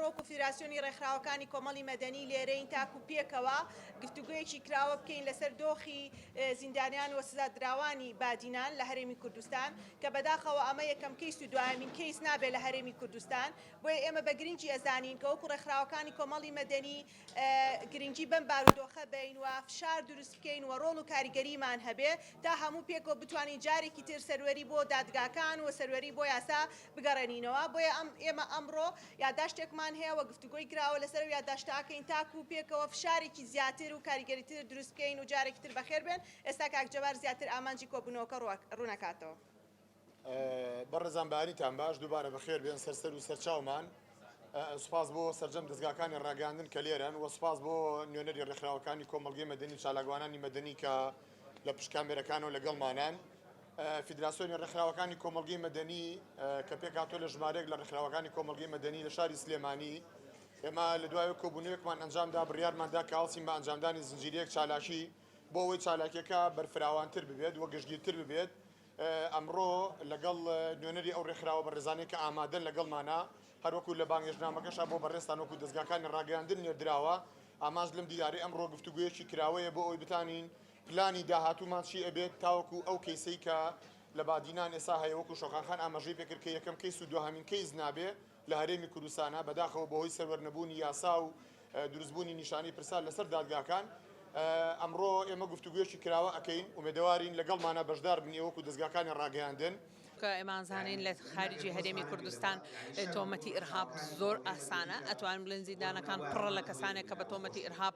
ئەمڕۆ وەکو فیدراسیۆنی ڕێکخراوەکانی کۆمەڵی مەدەنی لێرەین تاکو پێکەوە گفتوگۆیەکی کراوە بکەین لەسەر دۆخی زیندانیان و سزادراوانی بادینان لە هەرێمی کوردستان کە بەداخەوە ئەمە یەکەم کەیس و دوایەمین کەیس نابێت لە هەرێمی کوردستان بۆیە ئێمە بە گرنگی ئەزانین کە وەکو ڕێکخراوەکانی کۆمەڵی مەدەنی گرنگی بەم بارودۆخە بەین و فشار دروست بکەین و ڕۆڵ و کاریگەریمان هەبێ تا هەموو پێکەوە بتوانین جارێکی تر سەروەری بۆ دادگاکان و سەروەری بۆ یاسا بگەڕێنینەوە. بۆیە ئەم ئێمە ئەمڕۆ یاداشتێکمان هەیە و گفتوگۆی کراوە لەسەر ئەو یاداشتە ئەکەین تاکوو پێکەوە فشارێکی زیاتر و کاریگەریتر دروست بکەین و جارێکی تر بەخێر بێن. ئێستا کاک جەبار زیاتر ئامانجی کۆبوونەوەکە ڕوونەکاتەوە. بەڕێزان بەیانیتان باش، دووبارە بەخێر بێن سەر سەر و سەر چاومان. سوپاس بۆ سەرجەم دەزگاکانی ڕاگەیاندن کە لێرەن و سوپاس بۆ نوێنەری ڕێکخراوەکانی کۆمەڵگەی مەدەنی و چالاکوانانی مەدەنی کە لە پشت کامێرەکانەوە لەگەڵمانان. فیدراسیۆنی ڕێکخراوەکانی کۆمەڵگەی مەدەنی کە پێکهاتووە لە ژمارەیەک لە ڕێکخراوەکانی کۆمەڵگەی مەدەنی لە شاری سلێمانی، ئێمە لە دوای کۆبوونەوەیەکمان ئەنجامدا بڕیارماندا کە هەڵسین بە ئەنجامدانی زنجیرەیەک چالاکی بۆ ئەوەی چالاکیەکە بەرفراوانتر ببێت و گشتگیرتر ببێت. ئەمڕۆ لەگەڵ نوێنەری ئەو ڕێکخراوە بەڕێزانەی کە ئامادەن لەگەڵمانە، هەروەکو لە بانگهێشتنامەکەشا بۆ بەڕێزتان وەکو دەزگاکانی ڕاگەیاندن نێردراوە، ئامانج لەم دیدارەی ئەمڕۆ گفتوگۆیەکی کراوەیە بۆ ئەوەی بتانین پلانی داهاتوومان چی ئەبێت تاوەکو ئەو کەیسەی کە لە بادینان ئێستا هەیە وەکو شۆخان خان ئاماژەی پێکرد کە یەکەم کەیس و دواهەمین کەیس نابێ لە هەرێمی کوردستانا بەداخەوە بەهۆی سەروەر نەبوونی یاسا و دروستبوونی نیشانەی پرسیار لەسەر دادگاکان ئەمڕۆ ئێمە گفتوگویەکی کراوە ئەکەین ئومێدەوارین لەگەڵمانا بەشدار بن ئێوە وەکو دەزگاکانی ڕاگەیاندن. کە ئێمە ئەزانین لە خارجی هەرێمی کوردستان تۆمەتی ئیرهاب زۆر ئاسانە ئەتوانین بڵێن زیندانەکان پڕە لە کەسانێک کە بە تۆمەتی ئیرهاب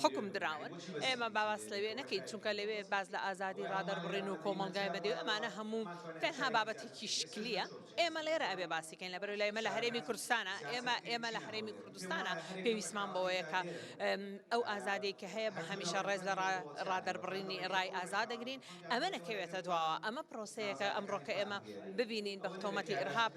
حوکم دراون ئێمە با باس لەوێ نەکەین چونکە لەوێ باس لە ئازادی ڕادەربڕین و کۆمەڵگای بەدی و ئەمانە هەموو تەنها بابەتێکی شکلیە ئێمە لێرە ئەبێ باسی کەین لەبەر لای ئێمە لە هەرێمی کوردستانە ئێمە ئێمە لە هەرێمی کوردستانە پێویستمان بەوەیە کە ئەو ئازادی کە هەیە بە هەمیشە ڕێز لە ڕادەربڕینی ڕای ئازاد دەگرین ئەمە نەکەوێتە دواوە ئەمە پرۆسەیەکە ئەمڕۆ کە ئێمە ببینین بە تۆمەتی ئیرهاب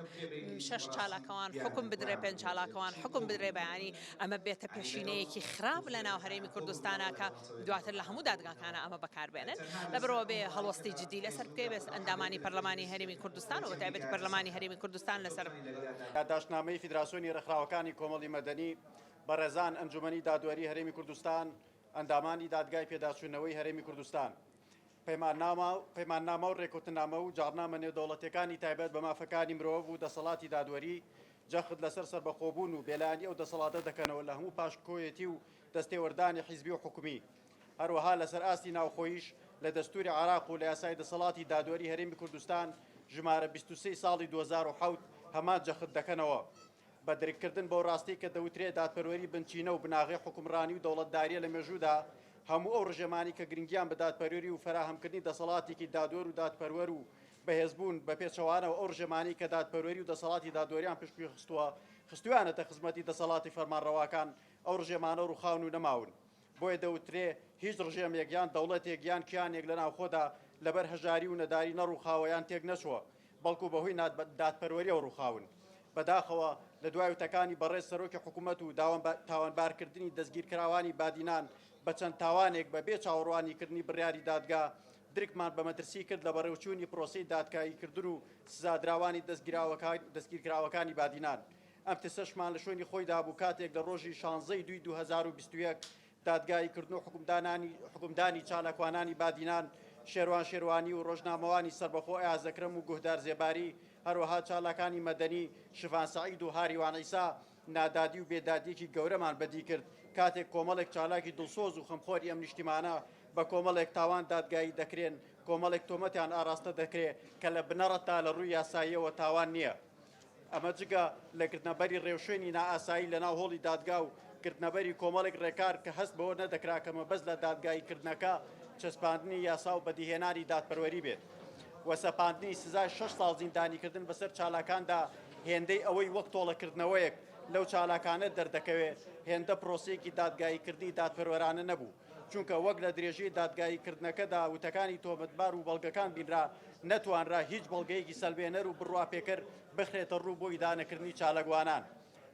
شەش چالاکەوان حکم بدرێ پێنج چالاکەوان حکم بدرێ بەیانی ئەمە بێتە پێشینەیەکی خراپ لە ناو هەرێمی کوردستانا کە دواتر لە هەموو دادگاکانا ئەمە بەکار بێنن لەبەرئەوە بێ هەڵوەستی جدی لەسەر بکەی بێت ئەندامانی پەرلەمانی هەرێمی کوردستان و بەتایبەتی پەرلەمانی هەرێمی کوردستان لەسەر یاداشتنامەی فیدراسیۆنی ڕێکخراوەکانی کۆمەڵی مەدەنی، بەڕێزان ئەنجومەنی دادوەری هەرێمی کوردستان، ئەندامانی دادگای پێداچوونەوەی هەرێمی کوردستان. پەیماننامە و رێککەوتننامە و جاڕنامە نێودەوڵەتییەکانی تایبەت بە مافەکانی مرۆڤ و دەسەڵاتی دادوەری جەخت لەسەر سەربەخۆبوون و بێلایەنی ئەو دەسەڵاتە دەکەنەوە لە هەموو پاشکۆیەتی و دەستێوەردانی حیزبی و حکومی. هەروەها لەسەر ئاستی ناوخۆییش لە دەستووری عێراق و لە یاسای دەسەڵاتی دادوەری هەرێمی کوردستان ژمارە 23 ساڵی 2007 هەمان جەخت دەکەنەوە. بە درککردن بەو ڕاستیەی کە دەوترێ دادپەروەری بنچینە و بناغەی حوکمڕانی و دەوڵەتداریە لە مێژوودا، هەموو ئەو ڕژێمانەی کە گرنگیان بە دادپەروەری و فەراهەمکردنی دەسەڵاتێکی دادوەر و دادپەروەر و بەهێزبوون، بە پێچەوانەوە ئەو ڕژێمانەی کە دادپەروەری و دەسەڵاتی دادوەریان پشتگوێ خستووە، خستوویانەتە خزمەتی دەسەڵاتی فەرمانڕەواکان، ئەو ڕژێمانە ڕووخاون و نەماون. بۆیە دەوترێ هیچ ڕژێمێک یان دەوڵەتێک یان کیانێک لە ناوخۆدا لەبەر هەژاری و نەداری نەڕووخاوە یان تێکنەچووە، بەڵکو بەهۆی نادادپەروەریەوە ڕووخاون. بەداخەوە لە دوای وتەکانی بەڕێز سەرۆکی حکومەت و تاوانبارکردنی دەستگیرکراوانی بادینان بە چەند تاوانێک بە بێ چاوەڕوانیکردنی بڕیاری دادگا، درکمان بە مەترسی کرد لە بەڕێوچوونی پرۆسەی دادگاییکردن و سزادراوانی دەستگیرکراوەکانی بادینان. ئەم ترسەشمان لە شوێنی خۆیدا بوو کاتێک لە ڕۆژی شانزە ی دووی 2021 دادگایی کردن و حوکمدانی چالاکوانانی بادینان شێروان شێروانی و ڕۆژنامەوانی سەربەخۆ ئەیاز ئەکرەم و گوهدار زێباری، هەروەها چالاکانی مەدەنی شڤان سەعید و هاریوان عیسا، نادادی و بێدادییەکی گەورەمان بەدی کرد کاتێک کۆمەڵێک چالاکی دڵسۆز و خەمخۆری ئەم نیشتیمانە بە کۆمەڵێک تاوان دادگایی دەکرێن، کۆمەڵێک تۆمەتیان ئاراستە دەکرێ کە لە بنەڕەتدا لە ڕووی یاساییەوە تاوان نییە. ئەمە جگە لە گرتنەبەری ڕێوشوێنی نائاسایی لەناو هۆڵی دادگا و گرتنەبەری کۆمەڵێک ڕێکار کە هەست بەوە نەدەکرا کە مەبەست لە دادگاییکردنەکە چەسپاندنی یاسا و بەدیهێنانی دادپەروەری بێت و سەپاندنی سزای شەش ساڵ زیندانیکردن بەسەر چالاکاندا هێندەی ئەوەی وەک تۆڵەکردنەوەیەک لەو چالاکانە دەردەکەوێ هێندە پرۆسەیەکی دادگاییکردنی دادپەروەرانە نەبوو. چونکە وەک لە درێژەی دادگاییکردنەکەدا وتەکانی تۆمەتبار و بەڵگەکان بینرا، نەتوانرا هیچ بەڵگەیەکی سەلمێنەر و بڕواپێکەر بخرێتە ڕوو بۆ ئیدانەکردنی چالاکوانان.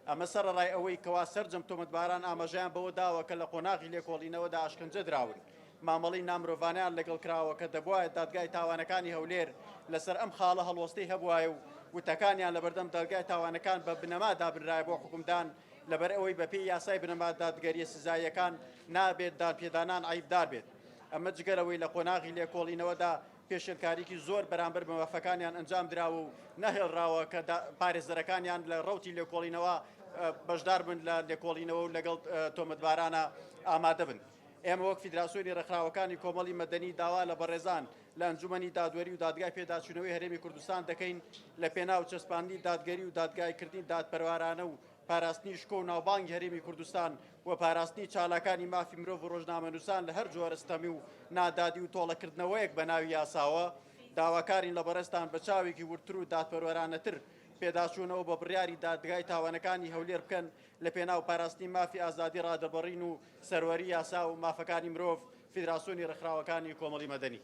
ئەمە سەرەڕای ئەوەی کەوا سەرجەم تۆمەتباران ئاماژەیان بەوە داوە کە لە قۆناغی لێکۆڵینەوەدا ئەشکەنجە دراون. مامەڵەی نامرۆڤانەیان لەگەڵ کراوە کە دەبوایە دادگای تاوانەکانی هەولێر لەسەر ئەم خاڵە هەڵوەستەی هەبوایە و وتەکانیان لەبەردەم دادگای تاوانەکان بە بنەما دابنرایە بۆ حوکمدان لەبەرئەوەی بەپێی یاسای بنەما دادگەرییە سزاییەکان نابێت دانپێدانان عەیبدار بێت. ئەمە جگە لەوەی لە قۆناغی لێکۆڵینەوەدا پێشێلکاریی زۆر بەرامبەر بە مافەکانیان ئەنجام دراوە و نەهێڵراوە کە پارێزەرەکانیان لە ڕەوتی لێکۆڵینەوە بەشدار بن لە لێکۆڵینەوە و لەگەڵ تۆمەتبارانە ئامادە بن. ئێمە وەک فیدراسیۆنی ڕێکخراوەکانی کۆمەڵی مەدەنی داوا لە بەڕێزان لە ئەنجومەنی دادوەری و دادگای پێداچوونەوەی هەرێمی کوردستان دەکەین لە پێناو چەسپاندنی دادگەری و دادگایکردنی دادپەروارانە و پاراستنی شکۆ و ناوبانگی هەرێمی کوردستان و پاراستنی چالاکانی مافی مرۆڤ و ڕۆژنامەنووسان لە هەر جۆرە ستەمی و نادادی و تۆڵەکردنەوەیەک بە ناوی یاساوە، داواکارین لە بەڕێزتان بە چاوێکی وردتر و دادپەروەرانەتر پێداچوونەوە بە بڕیاری دادگای تاوانەکانی هەولێر بکەن لە پێناو پاراستنی مافی ئازادی ڕادەربڕین و سەروەری یاسا و مافەکانی مرۆڤ، فیدراسیۆنی ڕێکخراوەکانی کۆمەڵی مەدەنی.